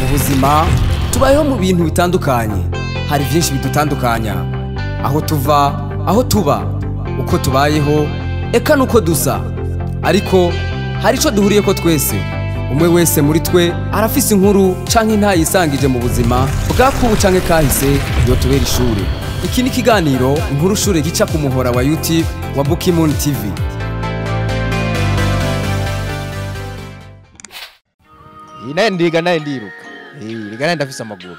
Mu buzima tubayeho mu bintu bitandukanye, hari byinshi bidutandukanya, aho tuva, aho tuba, uko tubayeho, eka nuko dusa. Ariko hari ico duhuriye ko twese. Umwe wese muri twe arafise inkuru canke ntayisangije mu buzima bwakubu canke kahise yotubera ishure. Iki ni ikiganiro Inkuru Shure gica ku muhora wa YouTube wa Bukimoon TV. Naye ndiga naye ndiruka. Riga naye ndafise amaguru.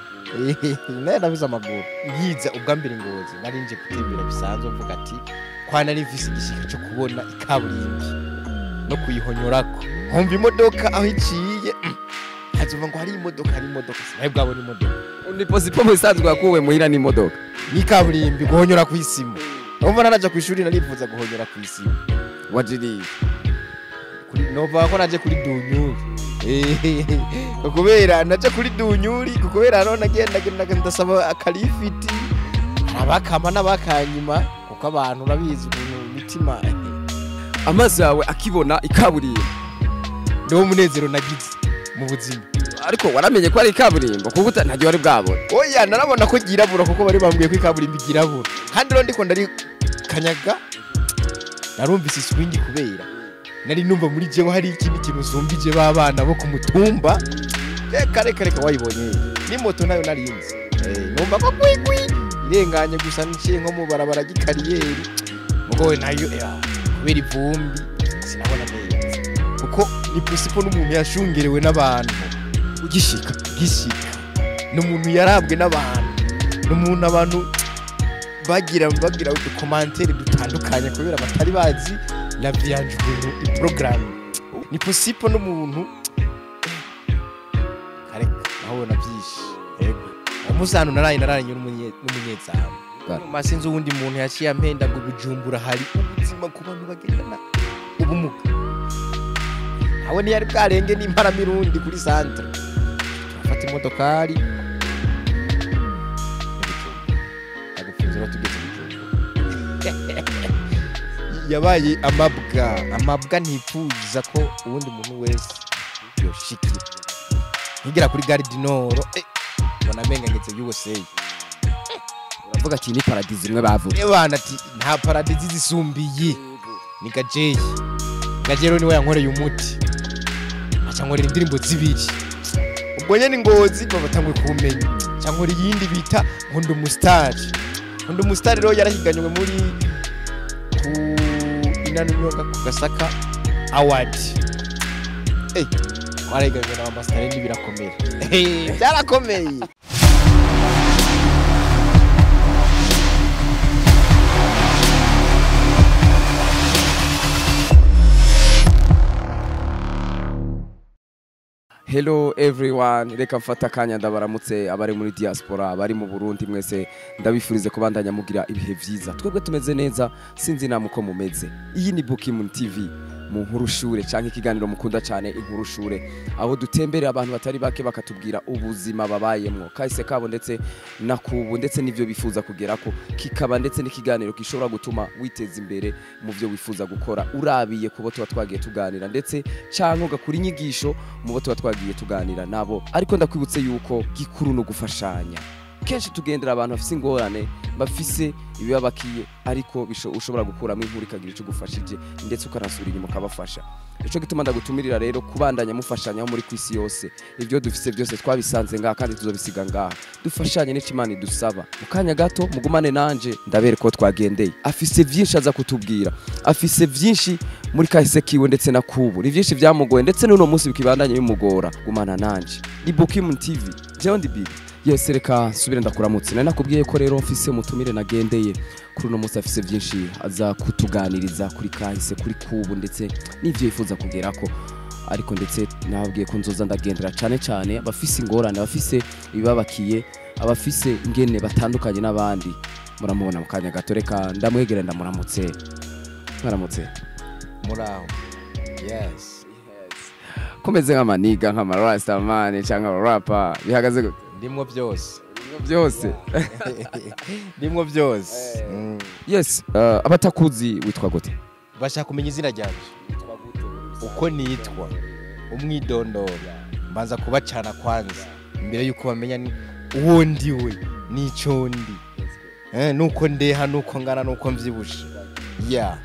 Naye ndafise amaguru. Nkiza ubwa mbere Ngozi nari nje gutembera bisanzwe, mvuga ati kwa nari mfise igishika cyo kubona ikaburimbi no kuyihonyorako. Nkumva imodoka aho iciye, hazumva ngo hari imodoka, hari imodoka. Sinaye bwabona imodoka. Ni posipo musanzwe yakuwe muhira n'imodoka. Ni kaburimbi guhonyora kw'isima. Urumva naraja kw'ishuri narifuza guhonyora kw'isima. Wajiri kuri nova ko naje kuri Dunyuri. Kubera naje kuri Dunyuri, kubera rero nagenda ndasaba akalifiti, abakama n'abakanyima, kuko abantu urabizi ukuntu imitima. Amaso yawe akibona ikaburimbo niwo munezero nagize mu buzima. Ariko waramenye ko ari ikaburimbo kuko ntagiye wari bwabona? Oya, narabona ko ryirabura kuko bari bambwiye ko ikaburimbo igirabura. Kandi rero ndiko ndari kanyaga narumvise iswingi, kubera nari numva muri jewe hari ikindi kintu zumbije babana bo ku mutumba. Reka reka reka, wayibonye ni moto nayo narinzi. Numva ko kwigwi irenganye gusa niciye nko mu barabara gikariyeri, mugowe nayo kubera ivumbi sinabona neza, kuko ni principle n'umuntu yashungerewe n'abantu. Ugishika gishika n'umuntu yarabwe n'abantu, n'umuntu abantu bagira udukomantere dutandukanye kubera batari bazi la vie yanje ukuntu iprogramme. Ni possible n'umuntu kareka nahobona byinshi. Yego, umusano naranye n'umunyezamu. Masinzi uwundi muntu yaciye ampenda ngo Bujumbura hari ubuzima ku bantu bagendana ubumuga. Aho ntiyari bwarenge n'imparamirundi kuri centre. Turafata imodokari agupfunzira tugeze Bujumbura. Yabaye amabwa ntipfuza ko uwundi muntu wese yoshikira. Nkigira kuri Gare du Nord, mbona menga ngeze USA. Uravuga ati ni paradisi imwe bavuze. Ebana ati nta paradisi zisumbiye. Ni Gajeyi. Gajeyi niwe yankoreye umuti. Aca nkorera indirimbo zibiri. Ubwo nyene Ngozi babatangwe kumenya. Aca nkora iyindi bita Nkunda Umusitari. Nkunda Umusitari rero yarahiganywe muri ku Inanunyoga ku Gasaka Award. Twarahiganywe na Masitari n'ibirakomera. Byarakomeye. Hello everyone, reka mfata akanya ndabaramutse abari muri diaspora, abari mu Burundi mwese ndabifurize kubandanya mugira ibihe vyiza. Twebwe tumeze neza, sinzi namwe uko mumeze. Iyi ni Bukimoon TV mu Nkuru Shure canke ikiganiro mukunda cane Inkuru Shure, aho dutemberera abantu batari bake bakatubwira ubuzima babayemwo, kahise kabo ndetse nakubu ndetse n'ivyo bifuza kugerako, kikaba ndetse n'ikiganiro gishobora gutuma witeza imbere mu vyo wifuza gukora urabiye kubo tuba twagiye tuganira, ndetse canke ugakura inyigisho mu bo tuba twagiye tuganira nabo. Ariko ndakwibutse yuko gikuru no gufashanya. Kenshi tugendera abantu bafise ingorane, bafise ibibabakiye, ariko ushobora gukuramo inkuru ikagira ico gufashije ndetse ukanasubira inyuma ukabafasha. Ico gituma ndagutumirira rero kubandanya mufashanya aho muri kwisi yose. Ibyo dufise byose twabisanze ngaha kandi tuzobisiga ngaha. Dufashanye n'ico Imana idusaba. Mu kanya gato mugumane nanje ndabereka ko twagendeye. Afise vyinshi aza kutubwira. Afise vyinshi muri kahise kiwe ndetse na kubu. Ni vyinshi vyamugoye ndetse n'uno munsi bikibandanye bimugora. Gumana nanje. Ni Bukimoon TV. Jewe ndi Big. Yes, reka subire ndakuramutse. Nari nakubwiye ko rero mfise mutumire nagendeye kuri uno munsi, afise byinshi aza kutuganiriza kuri kahise, kuri kubu ndetse n'ivyo yifuza kugerako. Ariko ndetse nababwiye ko nzoza ndagendera cane cane abafise ingorane, abafise ibibabakiye, abafise ingene batandukanye n'abandi. Muramubona mu kanya gato, reka ndamwegera ndamuramutse. Mwaramutse. Muraho. Yes. Komeze nk'amaniga, nk'amarasta man canke abarapa, bihagaze gute? Ndimwo byose. Byose. Ndimwo byose. Yes, abatakuzi witwa gute? Bashaka kumenya izina ryanje. Uko nitwa, umwidondoro. Mbanza kubacana kwanza. Imbere yuko bamenya ni uwo ndiwe n'ico ndi, nuko ndeha, nuko ngana, nuko mvyibushe. Yeah.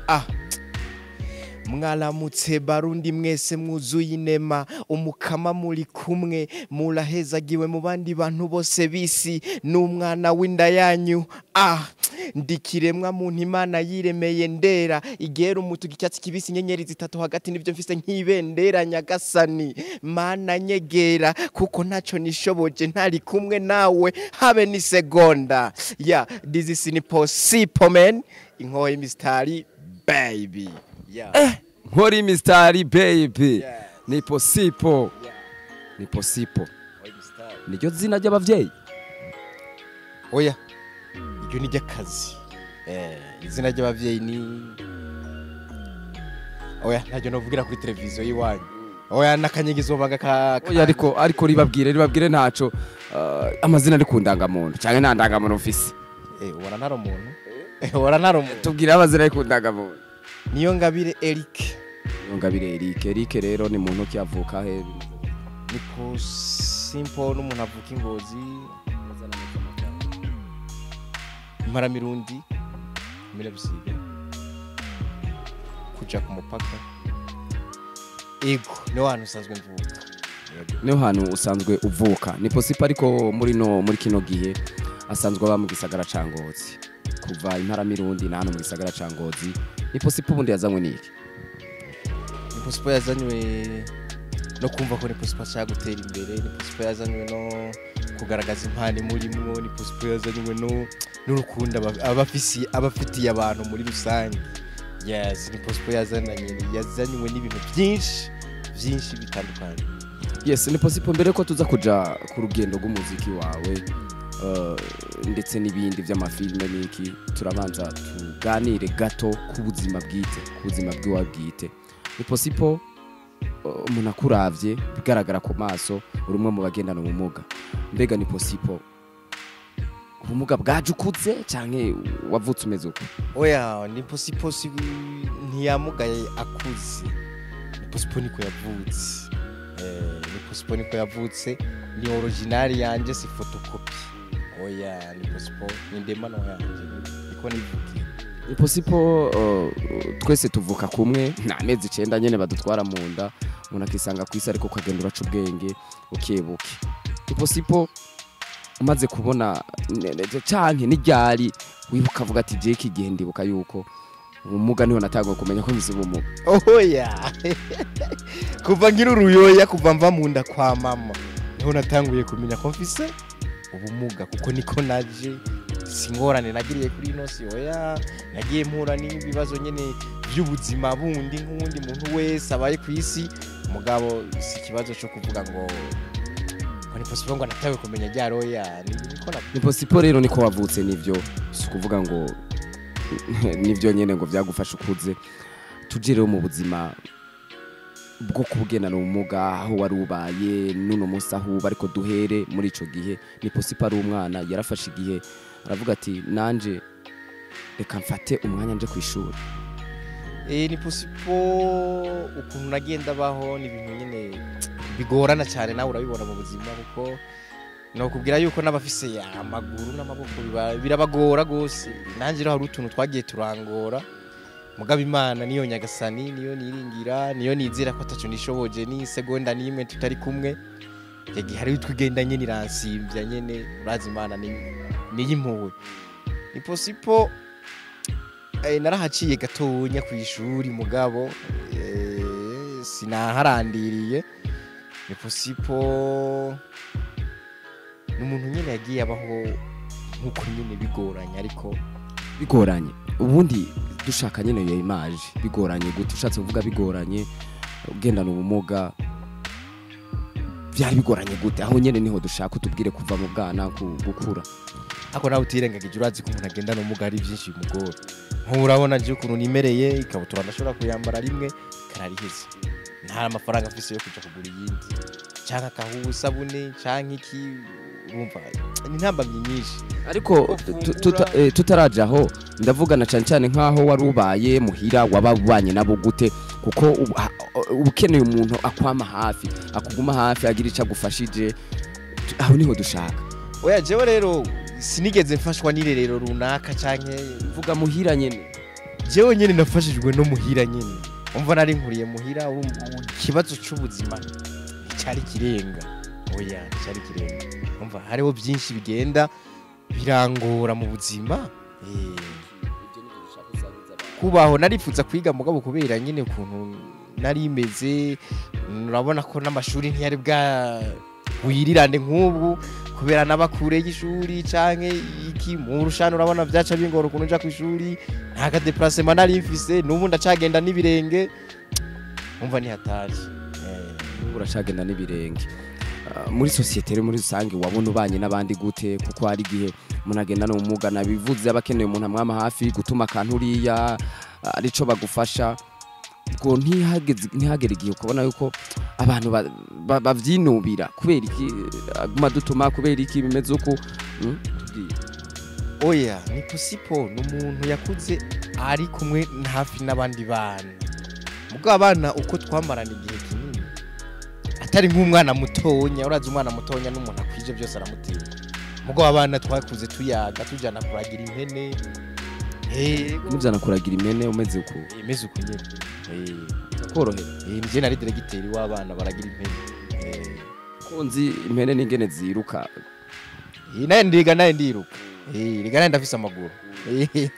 Ah, mwaramutse Barundi mwese mwuzuye inema, umukama muri kumwe, murahezagiwe mu bandi bantu bose bisi n'umwana w'inda yanyu. Ah, ndikiremwa muntu Imana yiremeye, ndera igera umutuku, icyatsi kibisi, inyenyeri zitatu hagati, nibyo mfise nk'ibendera. Nyagasani Mana nyegera, kuko ntacyo nishoboje ntari kumwe nawe habe ni segonda. Yeah, this is impossible man, inkoho y'imistari baby, yeah. Nkori mistari baby. Yes. Ni Posipo. Ni Posipo niryo zina ry'abavyeyi? Oya, iryo ni ry'akazi. Izina ry'abavyeyi ni oya, ntaryo novugira kuri televiziyo y'iwanyu. Oya, n'akanyegizo banga ka Oya, ariko ribabwire ntaco, amazina ari ku ndangamuntu canke nta ndangamuntu mfise? Ubona ntari umuntu. Ubona ntari umuntu. Tubwire amazina ari ku ndangamuntu. Niyo Ngabire Eric. Ngabire Eric. Eric rero ni muntu ki, avuka he? Ni ko simple, n'umuntu avuka i Ngozi, Imparamirundi, Mirabisiga, kuja ku mupaka. Ego, niho hantu usanzwe mvuka. Yego. Niho hantu usanzwe uvuka. Ni Posipo, ariko muri kino gihe asanzwe aba mu gisagara ca Ngozi. Kuva Imparamirundi na hano mu gisagara ca Ngozi, ni Posipo ubundi yazanywe n'iki? Ni Posipo yazanywe no kumva ko ni Posipo ashaka gutera imbere. Ni Posipo yazanywe no kugaragaza impano imurimwo. Ni Posipo yazanywe no n'urukundo abafitiye abantu muri rusange. Yes, ni Posipo yazanywe n'ibintu byinshi byinshi bitandukanye. Yes, ni Posipo. Mbere ko tuza kuja ku rugendo rw'umuziki wawe, ndetse n'ibindi by'amafilme n'iki, turabanza tuganire gato ku buzima bwite, ku buzima bw'iwawe bwite. Ni Posipo, umuntu akuravye bigaragara ku maso uri umwe mu bagendana ubumuga. Mbega ni Posipo, ubumuga bwaje ukuze canke wavutse umeze uko? Oya, ni Posipo si ntiyamugaye akuze. Ni Posipo niko yavutse. Ni Posipo niko yavutse, ni original yanje, si photocopy. Oya, ni Posipo ni ndemano yanje, niko nivukiye. Ni Posipo, twese tuvuka kumwe nta mezi 9 nyene badutwara mu nda, umuntu akisanga ku isi, ariko ukagenda uraca ubwenge buke buke. Ni Posipo, umaze kubona canke n'iryari wibuka avuga ati: "Je iki gihe ndibuka yuko ubumuga niho natanguye kumenya ko mfise ubumuga"? Oya, kuva ngira uruyoya, kuva mva mu nda kwa mama, niho natanguye kumenya ko mfise ubumuga, kuko niko naje. Si ingorane nagiriye kuri ino si. Oya, nagiye mpura n'ibibazo nyene by'ubuzima bundi nk'uwundi muntu wese abaye ku isi, mugabo si ikibazo cyo kuvuga ngo ni Possible ngo natawe kumenya ryari. Oya, niko na Ni Posipo rero niko wavutse, nivyo, si ukuvuga ngo nivyo nyene ngo vyagufasha ukuze. Tuje rero mu buzima bwo kubugendana ubumuga, aho wari ubaye n'uno munsi aho uba, ariko duhere muri ico gihe. Ni Posipo ari umwana, yarafashe igihe aravuga ati: "Nanje reka mfate umwanya nje kw'ishuri"? Ni Posipo, ukuntu nagenda baho ni ibintu nyine bigorana cyane, nawe urabibona mu buzima, kuko nokubwira yuko n'abafise amaguru n'amaboko birabagora gose. Nanjye rero hari utuntu twagiye turangora, mugabo Imana niyo Nyagasani, niyo niringira, niyo nizera ko ataco nishoboje ni segonda n'imwe tutari kumwe. Yagiye hari utwigenda nyene iransimbya nyene, urazi Imana ni niyimpuhwe. Ni Posipo, narahaciye gatonya ku ishuri, mugabo sinaharandiriye. Ni Posipo ni umuntu nyine yagiye abaho nk'uko nyine bigoranye, ariko Bigoranye, ubundi dushaka nyene iyo image, bigoranye gute? Ushatse kuvuga bigoranye, ugendana ubumuga byari bigoranye gute? Aho nyene niho dushaka utubwire kuva mu bwana gukura. Ariko nawe utirengagije, urazi ko umuntu agendana ubumuga hari byinshi bimugora. Nk'ubu urabona je ukuntu nimereye, ikabutura ndashobora kuyambara rimwe karariheze, nta mafaranga mfise yo kuja kugura iyindi, canke akahuha isabune canke iki. Urumva ni intambamyi nyinshi. Ariko tutaraja aho, ndavugana cane cane nk'aho wari ubaye muhira, waba ubanye nabo gute? Kuko uba ukeneye umuntu akwama hafi, akuguma hafi, agira ico agufashije. Aho niho dushaka. Oya, jewe rero sinigeze mfashwa n'irerero runaka canke Vuga muhira nyene. Jewe nyene nafashijwe no muhira nyene. Umva, nari nkuriye muhira, urumva ikibazo c'ubuzima nticari kirenga. Oya, nticari kirenga. Umva, hariho byinshi bigenda birangora mu buzima. Kubaho narifuza kwiga, mugabo kubera nyine ukuntu nari meze, urabona ko n'amashuri ntiyari bwa wirirane nk'ubu, kubera n'abakure y'ishuri canke iki mu rushano, urabona vyaca bingora ukuntu nja kw'ishuri, nta ka déplacement nari mfise, n'ubu ndacagenda n'ibirenge. Umva, ni hatari. Ubu uracagenda n'ibirenge. Muri société rero muri rusange wabona ubanye n'abandi gute? Kuko hari igihe umuntu agenda n'ubumuga, nabivuze, aba akeneye umuntu amwama hafi, gutuma akantu uriya arico bagufasha, ubwo ntihagere igihe ukabona yuko abantu bavyinubira kubera iki aguma dutuma, kubera iki bimeze uku? Tubwire. Oya, ni Posipo ni umuntu yakuze ari kumwe hafi n'abandi bana, mugabo abana uko twamarana igihe kinini atari nk'umwana mutonya. Urazi umwana mutonya n'umuntu akwije byose aramutinya, mugabo abana twakuze tuyaga, tujana kuragira impene. Mujana kuragira impene umeze uku? Imeze uku nyene. Korohera. Nije nari directeur w'abana baragira impene. Ko nzi impene n'ingene ziruka. Naye ndiga, naye ndiruka. Riga naye ndafise amaguru.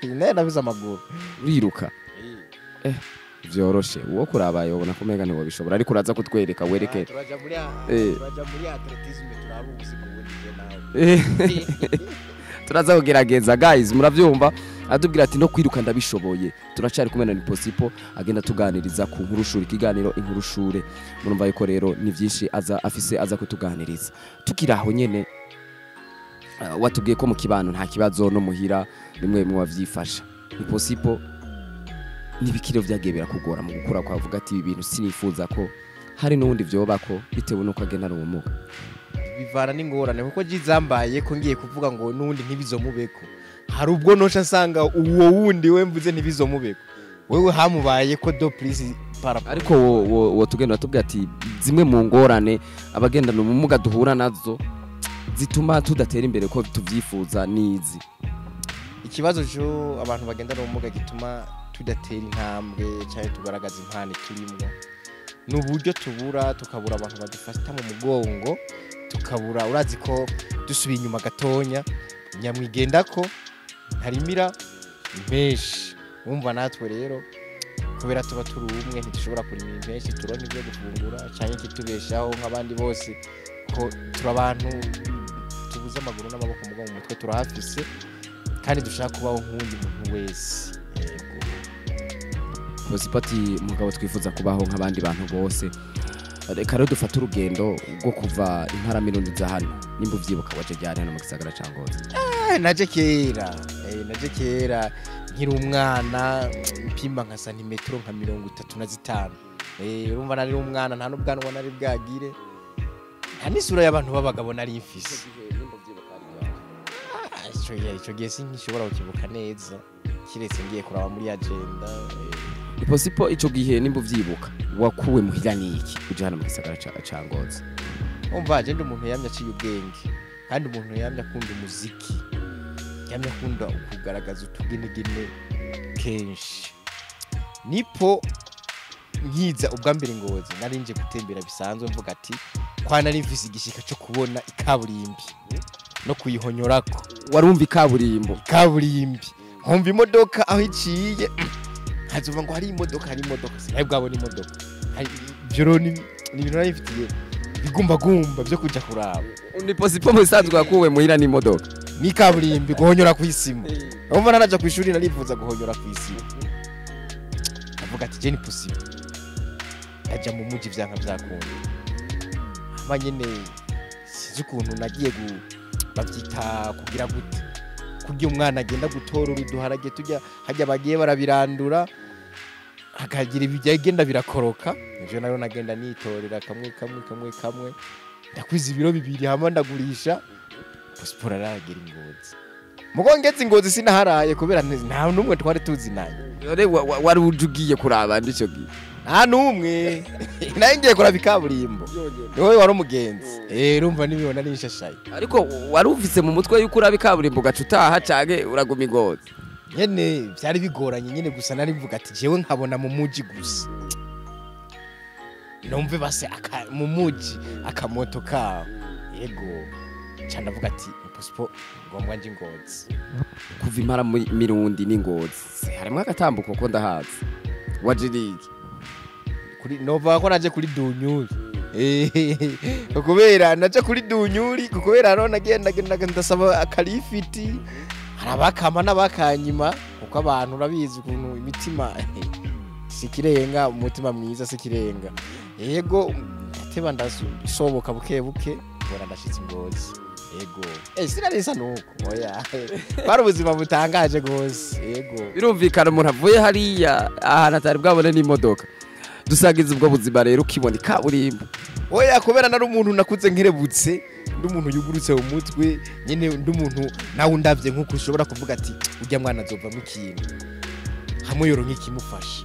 Naye ndafise amaguru. Uriruka vyoroshe, uwo kuraba yobona ko umenga ntiwobishobora, ariko uraza kutwereka, wereke. Turaja muri turaja muri athlétisme, turaba ubusiku ubundi je nawe. Turaza kugerageza. Guys, muravyumva, atubwira ati no kwiruka ndabishoboye. Turacari kumwe na Niposipo, agenda tuganiriza ku nkuru shure, ikiganiro inkuru shure. Murumva yuko rero ni vyinshi aza afise aza kutuganiriza. Tukiri aho nyene, watubwiye ko mu kibano nta kibazo, no muhira bimwe bimwe wavyifasha. Niposipo, n'ibikiro vyagiye birakugora mu gukura kwavuga ati ibi bintu sinifuza ko hari n'uwundi vyobako, bitewe n'uko agenda n'ubumuga? Bivana n'ingorane, kuko jizambaye ko ngiye kuvuga ngo n'uwundi ntibizomubeko, hari ubwo noca nsanga uwo wundi we mvuze ntibizomubeko, wewe hamubaye ko de plus par rapport. Ariko wo tugenda tubwira ati zimwe mu ngorane abagendana ubumuga duhura nazo zituma tudatera imbere ko tuvyifuza nizi. Ikibazo cyo abantu bagendana ubumuga gituma tudatera intambwe cyangwa tugaragaza impano turimwo ni uburyo tubura, tukabura abantu badufata mu mugongo, tukabura, urazi ko dusubiye inyuma gatonya, nyamwigenda ko ntarimira impeshi. Wumva natwe rero kubera tuba turi umwe, ntidushobora kurimira impeshi turonka ibyo gufungura cyangwa ikitubeshaho nk'abandi bose, ko turi abantu tubuze amaguru n'amaboko, mugabo mu mutwe turahafise kandi dushaka kubaho nk'uwundi muntu wese. Yego. Ati mugabo twifuza kubaho nk'abandi bantu bose. Reka rero dufate urugendo rwo kuva intaramirundi za hano. Nimba uvyibuka, waje ryari hano mu gisagara ca Ngozi? Naje kera, naje kera nkiri umwana, mpima nka santimetero nka 35. Urumva nari umwana, nta n'ubwanwa nari bwagire, nta n'isura y'abantu b'abagabo nari mfise. Ico gihe sinkishobora kukibuka neza, kiretse ngiye kuraba muri agenda. Iposipo, ico gihe nimba uvyibuka, wakuwe muhira niki uje hano mu gisagara ca Ngozi? Umva, je ndi umuntu yamye aciye ubwenge, kandi umuntu yamye akunda umuziki, yamye akunda kugaragaza utugenegene kenshi. Nipo nkiza ubwa mbere Ngozi, nari nje gutembera bisanzwe, mvuga ati kwa nari mfise igishika cyo kubona ikaburimbi no kuyihonyorako. Warumva ikaburimbo? Ikaburimbi, nkumva imodoka aho iciye nkazuva ngo hari imodoka, hari imodoka. Sinari bwabona imodoka. Ivyo rero ni ibintu nari mfitiye bigumbagumba byo kuja kuraba. Ni Posipo mu bisanzwe wakuwe muhira n'imodoka? Ni kaburimbi, guhonyora kw'isima. Urumva naraja kw'ishuri, narifuza guhonyora kw'isima. Avuga ati je ni possible, ndaja mu muji vyanka vyakunda. Hama nyene sinzi ukuntu nagiye gu bavyita kugira gute, kurya umwana agenda gutora uduharage tujya hajya bagiye barabirandura, hakagira ibigenda birakoroka. Ejo nayo nagenda nitorera kamwe kamwe kamwe kamwe, ndakwiza ibiro 2, hama ndagurisha. Pasiporo aragera Ingozi, mugo ngeze Ingozi sinaharaye kubera nta n'umwe twari tuzinanye. None wari uje ugiye kuraba ndico gihe? Nta numwe. Naye ngiye kuraba ikaburimbo. Ni wowe wari umugenzi. Urumva nibibona nishashaye. Ariko wari ufise mu mutwe yuko uraba ikaburimbo ugaca utaha canke uraguma ingozi? Nyene byari bigoranye nyene, gusa nari mvuga ati jewe nkabona mu muji gusa. Numve base mu muji akamoto kawo. Yego. Ca ndavuga ati impossible, ngombwa nje Ngozi. Kuva impara mirundi n'Ingozi harimwo agatambuko ko ndahazi. Waje niki? Kuri nova ko naje kuri Dunyuri. Kubera naje kuri Dunyuri, kubera rero nagenda ndasaba akalifiti. Hari abakama n'abakanyima, kuko abantu urabizi ukuntu imitima sikirenga, umutima mwiza sikirenga. Yego ndateba ndasoboka buke buke, mbona ndashitse Ngozi. Yego. Sinarisa nuko. Oya. Bari ubuzima butangaje gose. Yego. Birumvikana umuntu avuye hariya ahantu atari bwabone n'imodoka. Dusagiza ubwo buzima rero ukibona ikaburimbo. Oya, kubera nari umuntu nakuze nkerebutse, ndi umuntu yugurutse mu mutwe, nyene ndi umuntu nawe undavye nkuko ushobora kuvuga ati urya mwana azovamwo ikintu. Hamwe yoronka ikimufasha.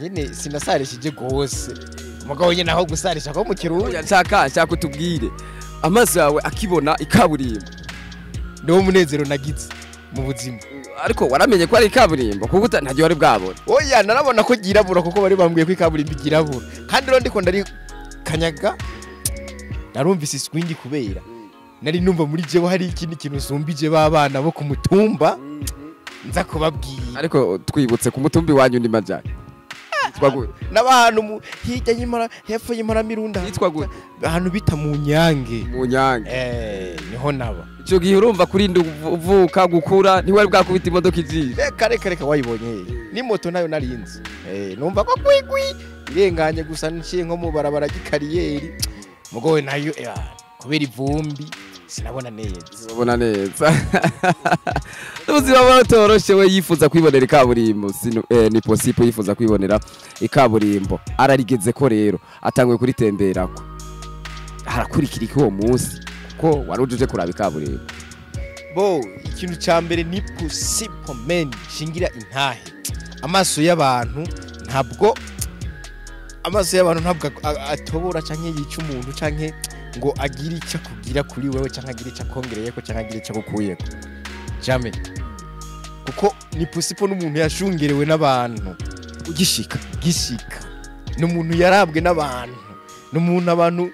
Nyene sinasarishije gose. Umugabo nyene aho gusarisha ko mu Kirundi. Oya, nshaka utubwire. Amaso yawe akibona ikaburimbo. Niwo munezero nagize mu buzima. Ariko waramenye ko ari ikaburimbo kuko ntagiye wari bwabona. Oya, narabona ko ryirabura kuko bari bambwiye ko ikaburimbo igirabura. Kandi rero ndiko ndari kanyaga narumvise swingi kubera nari numva muri jewe hari ikindi kintu usumbije babana bo ku mutumba nza kubabwira. Ariko twibutse ku mutumbi wanyu ni majani. Yitwa gute? N'abantu hirya y'Impara, hepfo y'Impara Mirunda. Yitwa gute? Ahantu bita mu Nyange. Mu Nyange. Niho naba. Ico gihe urumva kurinda uvuka gukura ntiwari bwakubita imodoka ijisho. Reka reka reka wayibonye he? Ni moto nayo narinzi. Numva ko kwigwi irenganye gusa nciye nko mu barabara ry'ikariyeri. Mugowe nayo kubera ivumbi sinabona neza. Sinabona neza. Ubuzima butoroshe, we yifuza kwibonera ikaburimbo, ni possible yifuza kwibonera ikaburimbo. Ararigeze ko rero atanguye kuritemberako. Harakurikira iki uwo munsi kuko warujuje kuraba ikaburimbo? Bo, ikintu ca mbere ni possible men shingira intahe. Amaso y'abantu ntabwo atobora canke yica umuntu canke ngo agire icyo kugira kuri wewe canke agire icyo akongereyeko canke agire icyo agukuyeko. Jamais. Kuko ni possible n'umuntu yashungerewe n'abantu ugishika gishika. N'umuntu yarabwe n'abantu. N'umuntu abantu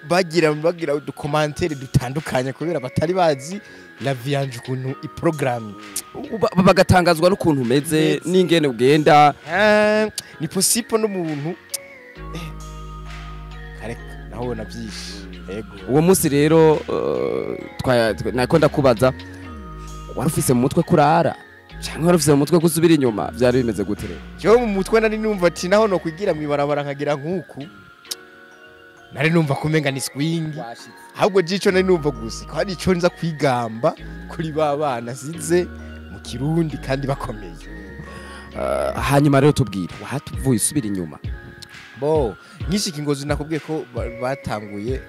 bagira udukomantere dutandukanye kubera batari bazi la vie yanje ukuntu iprogramme. Bagatangazwa n'ukuntu umeze n'ingene ugenda. Ni possible n'umuntu kareka naho navyishe. Yego. Uwo munsi rero nako ndakubaza, wari ufise mu mutwe kurara canke wari ufise mu mutwe gusubira inyuma? Vyari bimeze gute rero? Jewe mu mutwe nari numva ati naho no kwigira mwibarabara nkagira nkuku. Nari numva kumenga ni swing. Ahubwo jico nari numva gusa ko hari ico nza kwigamba kuri babana size mu Kirundi kandi bakomeye. Hanyuma rero tubwire wahatuvuye usubira inyuma. Bo, nkishika Ingozi nakubwiye ko batanguye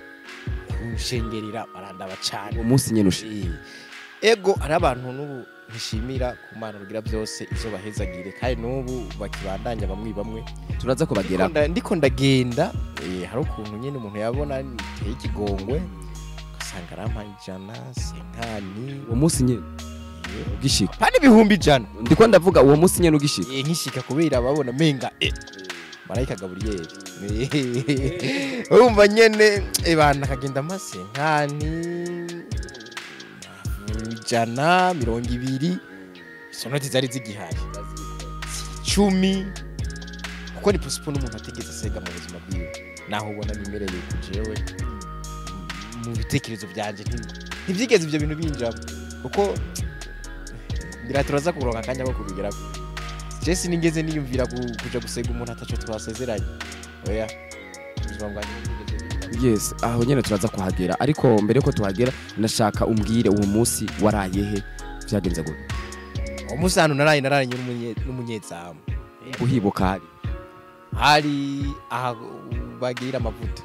kunshengerera barandaba cyane. Uwo munsi nyene ushimye. Ego hari abantu n'ubu ntishimira ku Mana rugira byose izo bahezagire kandi n'ubu bakibandanya bamwe bamwe turaza kubagera. Ndiko ndagenda hari ukuntu nyene umuntu yabona iteye ikigongwe ugasanga arampa 100 senkani. Uwo munsi nyene ugishika pani 100,000. Ndiko ndavuga uwo munsi nyene ugishika. Nkishika kubera babona menga Marayika Gabriel. Urumva nyene bana kagenda amasenkani 120 izo noti zari zigihari 10, kuko ni possible n'umuntu atigeze asega mu buzima bwiwe. Naho ubona nimereye kujewe mu bitekerezo byanje ntibyigeze ibyo bintu binjamo, kuko ngira turaza kuronka akanya ko kubigerako. Je sinigeze niyumvira kuja gusega umuntu ataco twasezeranye. Oya, ubuzima bwanjye ntigeze. Yes, aho nyene turaza kuhagera, ariko mbere ko tuhagera nashaka umbwire uwo munsi waraye he, vyagenze gute? Uwo munsi hano naraye n'umunyezamu. Uhibuka hari aha bagira amavuta.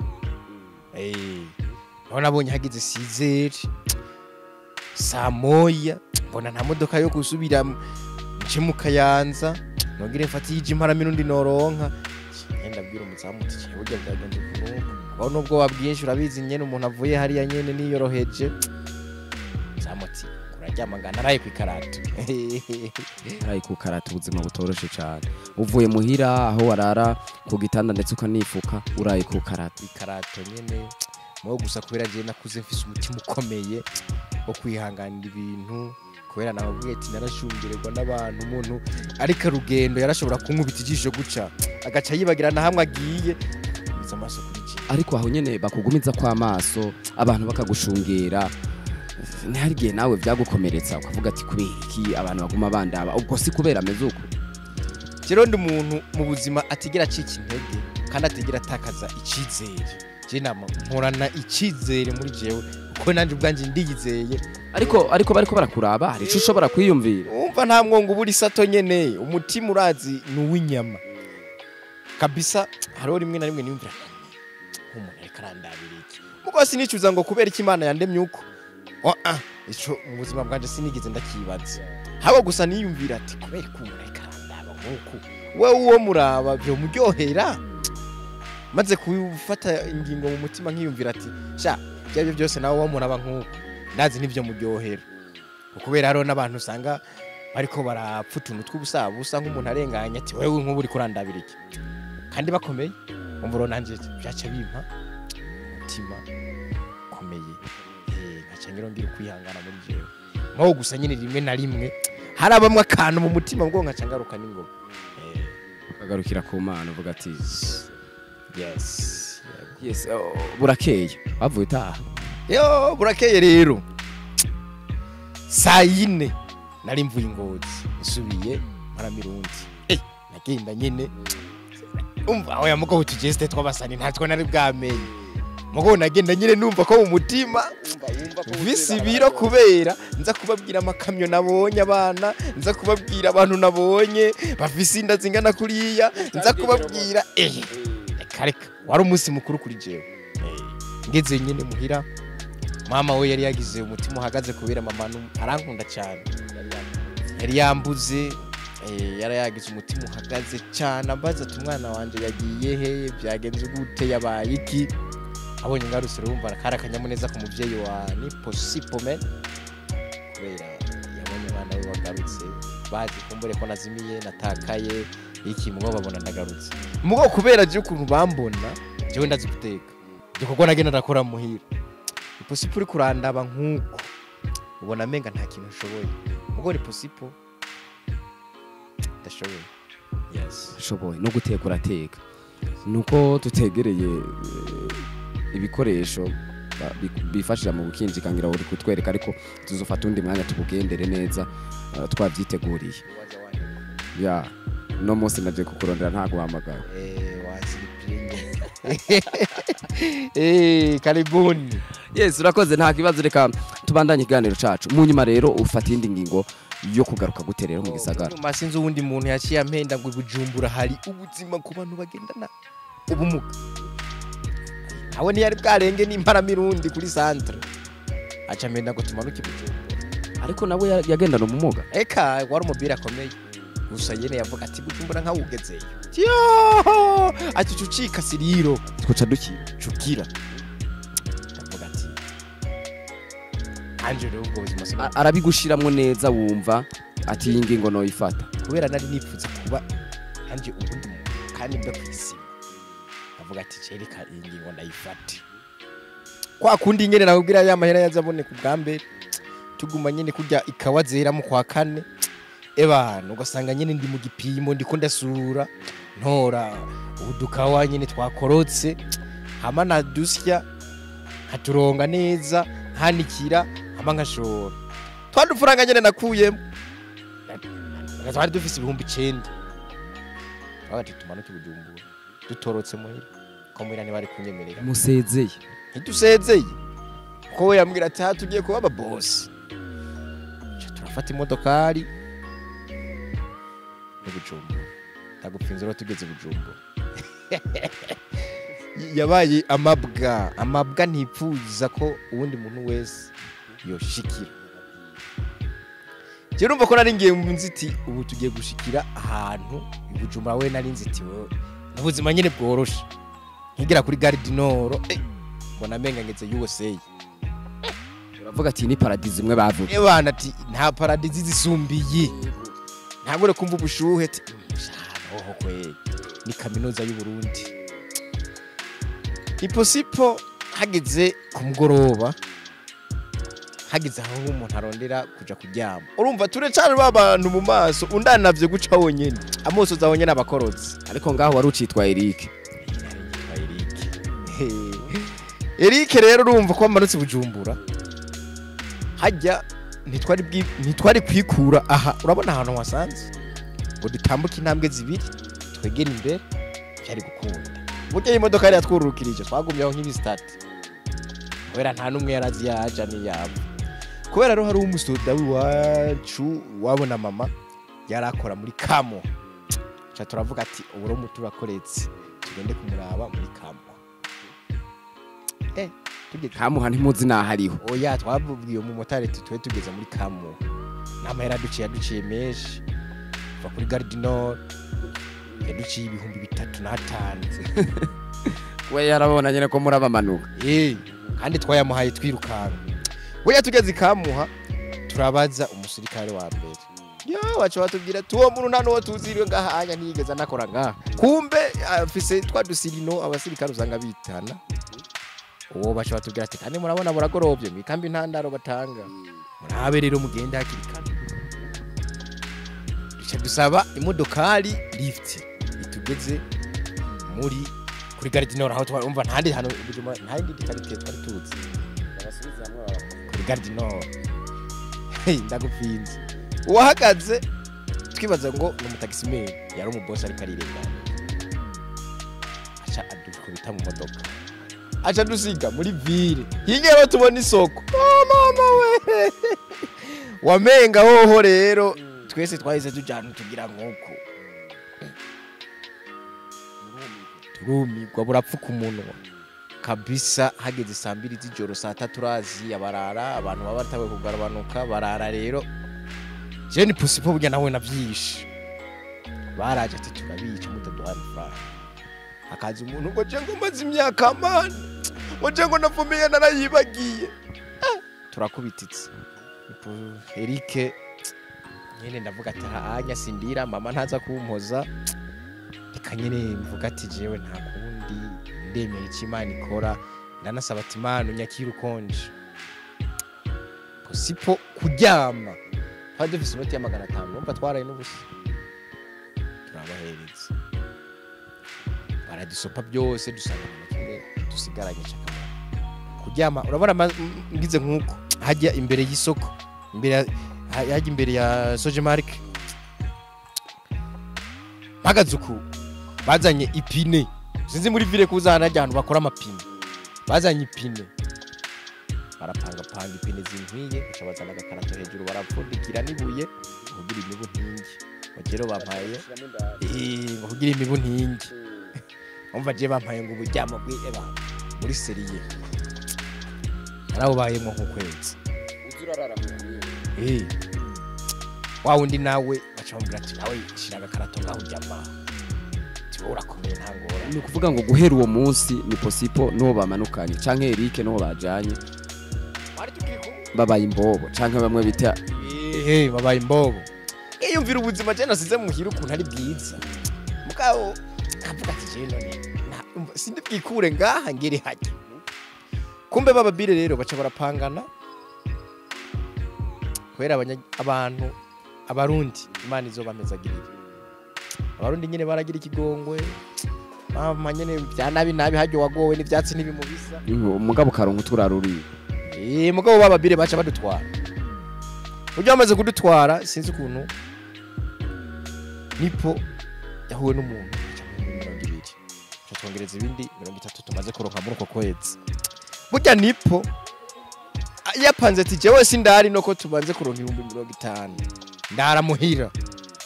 Naho nabonye hagize 6h saa moya, mbona nta modoka yo gusubira nce mu Kayanza. Nongere mfate yije imparamirundi noronka. Ngenda bwira umuzamu ati burya byagenze kunuko. Aho nubwo wabwinshi urabizi nyene umuntu avuye hariya nyene niyoroheje. Umuzamu ati uraryama ngana naraye ku ikarato. Naraye ku karato, ubuzima butoroshe cyane. Uvuye muhira aho warara ku gitanda ndetse ukanifuka, uraye ku karato. Ikarato nyene. Mwo gusa kubera je nakuze mfise umutima ukomeye wo kwihanganira ibintu, kubera nababwiye ati narashungererwa n'abantu, umuntu ariko rugendo yarashobora kunkubita ijisho guca agaca yibagira na hamwe agiye biza amaso kuri je. Ariko aho nyene bakugumiza kwa amaso abantu bakagushungera, ntihari igihe nawe vyagukomeretsa ukavuga ati kubera iki abantu baguma bandaba, ubwo si kubera ameze uko? Rero ndi umuntu mu buzima atigera acika intege kandi atigera atakaza icizere. Je nama nkorana icizere muri jewe kuko nanje ubwanje ndiyizeye. Ariko bariko barakuraba hari ico ushobora kwiyumvira. Umva nta mwongo ubura isato nyene, umutima urazi ni uw'inyama kabisa. Hariho rimwe na rimwe niyumvira nk'umuntu ariko arandabira iki, mugo sinicuza ngo kubera iki Imana yandemye uko. Ico mu buzima bwanje sinigeze ndakibaza, haba gusa niyumvira ati kubera ko umuntu ariko arandaba nk'uku, wewe uwo muraba vyomuryohera. Maze kufata ingingo mu mutima nkiyumvira ati sha byabyo byose nawe uwo muraba nk'uku ndazi nivyo muryohera. Kubera hariho n'abantu usanga bariko barapfa utuntu tw'ubusabusa nk'umuntu arenganye ati wewe nk'ubu uriko urandabira iki, kandi bakomeye. Umva rero nanje byaca bimpa umutima ukomeye, nkaca ngira ngira ukwihangana muri jewe. Mwo gusa nyine rimwe na rimwe harabamwe akantu mu mutima ngo nkaca ngaruka n'ingoma, ukagarukira ku Mana uvuga ati yes yes. Burakeye bavuye utaha? Yo burakeye rero saa yine nari mvuye Ngozi nsubiye Mparamirundi. Nagenda nyene umva oya mugo utugeste twabasani ntatwo nari bwamenye, mugo nagenda nyine numva ko mu mutima visi biro, kubera nza kubabwira amakamyo nabonye abana, nza kubabwira abantu nabonye bafise inda zingana kuriya, nza kubabwira reka wari umunsi mukuru kuri jewe. Ngeze nyine muhira mama we yari yagize umutima uhagaze kubera mama arankunda cyane, yari yambuze, yari yagize umutima uhagaze cyane, ambaza ati umwana wanje yagiye he, byagenze gute, yabaye iki. Abonye ngarutse urumva kari akanyamuneza ku muvyeyi wa ni possible man, kubera yabonye abana be bagarutse bazi kumbure ko nazimiye natakaye iki, mugo babona ndagarutse. Mugo kubera je ukuntu bambona jewe ndazi guteka, igikorwa nagenda ndakora muhira, ni possible uri kurandaba nkuko ubona menga nta kintu ushoboye, mugo ni possible ndashoboye. Yes ushoboye no guteka urateka. Nuko tutegereye ibikoresho bifashisha mu gukinjika ngira uri kutwereka, ariko tuzofata undi mwanya tukugendere neza twavyiteguriye. Ya no munsi naje kukurondera nta guhamagara. Karibuni. Yes urakoze nta kibazo, reka tubandanye ikiganiro cacu. Mu nyuma rero ufata indi ngingo yo kugaruka gute rero mu gisagara? Nyuma sinzi uwundi muntu yaciye ampenda ngo Bujumbura hari ubuzima ku bantu bagendana ubumuga. Aho ntiyari bwarenge n'imparamirundi kuri centre, aca amenda ngo tumanuke Bujumbura. Ariko nawe yagendana ubumuga? Eka wari umubira akomeye gusa nyene yavuga ati Bujumbura nkawugezeyo yo ati cucika siriro twoca dukira cukira. Ndavuga ati anje rero ubwo buzima arabigushiramwo neza, wumva ati iyi ngingo no ifata, kubera nari nipfuza kuba anje ubundi muntu kandi mbe kwisima. Ndavuga ati cereka iyi ngingo ndayifate kwa kundi nyene nakubwira ya mahera yazaboneka ubwa mbere, tuguma nyene kurya ikawa zera mu kwa kane ebana, ugasanga nyene ndi mu gipimo ndiko ndasura ntora udukawa nyene twakorotse hama nadusya nkaturonga neza nkanikira hama nkashora twadufuranga nyene nakuyemo twari dufise 9,000. Bagati tumanuke Bujumbura dutorotse muhira ko muhira ntibari kunyemerera. Musezeye? Ntidusezeye ko we yambwira ati tugiye kuba aba boss. Turafata imodokari Bujumbura, ndagupfinze rero tugeze Bujumbura. Yabaye amabwa ntipfuza ko uwundi muntu wese yoshikira. Je urumva ko nari ngiye mu nziti, ubu tugiye gushikira ahantu i Bujumbura, we nari nzitiwe n'ubuzima nyine bworoshe. Nkigera kuri Gare du Nord, mbona menga ngeze USA. Uravuga ati ni paradis imwe bavuga. Ebana, ati nta paradis zisumbiye, ntabwo kumva ubushuhe, ati oho kwe ni kaminuza y'u Burundi. Iposipo hageze ku mugoroba, hageze aho umuntu arondera kuja kuryama, urumva turecane ba bantu mu maso undanavye guca wonyene, amoso zawe nyene abakorotse. Ariko ngaho wari ucitwa Eric. Eric rero urumva ko amanutse Bujumbura hajya, ntitwari kwikura aha, urabona ahantu wasanze ngo dutambuke intambwe zibiri twegere imbere byari gukunda. Burya imodoka yari yatwururukirije, twagumye aho nk'ibisitati kubera nta n'umwe yarazi yaja n'iyabo. Kubera rero hari umusoda w'iwacu wabona mama yari akora muri Kamo, ca turavuga ati ubu rero turakoretse tugende kumuraba muri Kamo. Tugeze Kamuha ntimuzi nahariho. Oya, twabwiye umumotari ati twe tugeze muri Kamo, n'amahera yaduciye menshi kuva kuri Gare du Nord, yaduciye 3005. We yarabona nyene ko murabamanuka. Kandi twayamuhaye twirukanka. We yatugeze ikamuha, turabaza umusirikare wa mbere, yo baca batubwira tuwo muntu nta nuwo tuziriwe ngahanya, ntiyigeze anakora ngaha. Kumbe afise twa dusirino abasirikare usanga bitana. Uwo baca batubwira ati kandi murabona buragorovye, mwikambi nta ndaro batanga, murabe rero mugende hakiri kare. Duca dusaba imodokari lift itugeze muri kuri Gare du Nord, aho twumva ntandi hano Bujumbura nta yindi quartier twari tuzi, kuri Gare du Nord. Hey, ndagupfinze. Uwahagaze twibaza ngo ni umutaximan, yari umubosi ariko arirengana, aca adukubita mu modoka, aca dusiga muri ville hirya rero tubona isoko. Oh mama we, wamenga hoho rero twese twahise tujana tugira nkuko turumirwa, burapfuka umunwa kabisa. Hageze saa 2 z'ijoro, saa 3 urazi abarara, abantu baba batawe kugabanuka barara. Rero je ni posipo burya nawe navyishe, baraje ati turabica mutaduhaye amafaranga. Hakaza umuntu ngo je ngo maze imyaka mani, ngo je ngo navumiye narayibagiye. Turakubititse Eric nyene, ndavuga ati hanya sindira mama ntaza kumpoza, reka nyene mvuga ati jewe nta kundi, ndemera icyo Imana ikora, ndanasaba ati Imana unyakire ukonje. Posipo kuryama twari dufise inoti ya 500, numva twaraye n'ubusa, turabahereza baradusopa byose, dusanga nta kimwe dusigaranye cy'akamaro. Kuryama urabona ngize nkuko hajya imbere y'isoko, imbere hajya imbere ya Sojemark, mpagaze uku bazanye ipine, sinzi muri ville kuzana ahantu bakora amapine, bazanye ipine barapanga ipine zinkwiye, baca bazana agakarato hejuru barapfundikira n'ibuye kugira imibu ntingi, bagero bampaye ngo kugira imibu ntingi. Umva je bampaye ngo uburyamo bw'eba muri seriye narabubayemo nk'ukwezi. Wa wundi nawe baca bamubwira ati nawe shira agakarato ngaho uryama, ati wowe urakomeye nta ngorane. Ni ukuvuga ngo guhera uwo munsi ni Posipo n'uwo bamanukanye canke Eric n'uwo bajanye babaye imbobo, canke bamwe bita babaye imbobo. Iyumvira ubuzima je nasize muhira ukuntu ari bwiza, mugabo kavuga ati je none sindi bwikure ngaha ngere hajya. Kumbe baba bire rero baca barapangana kubera abantu abarundi Imana izobamezagirira. Abarundi nyene baragira ikigongwe, mama nyene bya nabi nabi hajyo wagowe n'ivyatsi ntibimubisa. Umugabo karonka turaruri. Mugabo baba bire baca badutwara. Burya bamaze kudutwara sinzi ukuntu nipo yahuwe n'umuntu aca mu 20, aca twongereza ibindi 30 tumaze kuronka muri uko kwezi. Burya nipo yapanze ati jewe sindari noko tubanze kuronka 50,000, ndaramuhira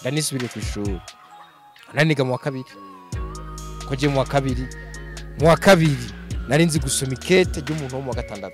ndanisubire ku ishuri, naniga mu wa kabiri, ko je mu wa kabiri nari nzi gusoma ikete ry'umuntu wo mu wa 6.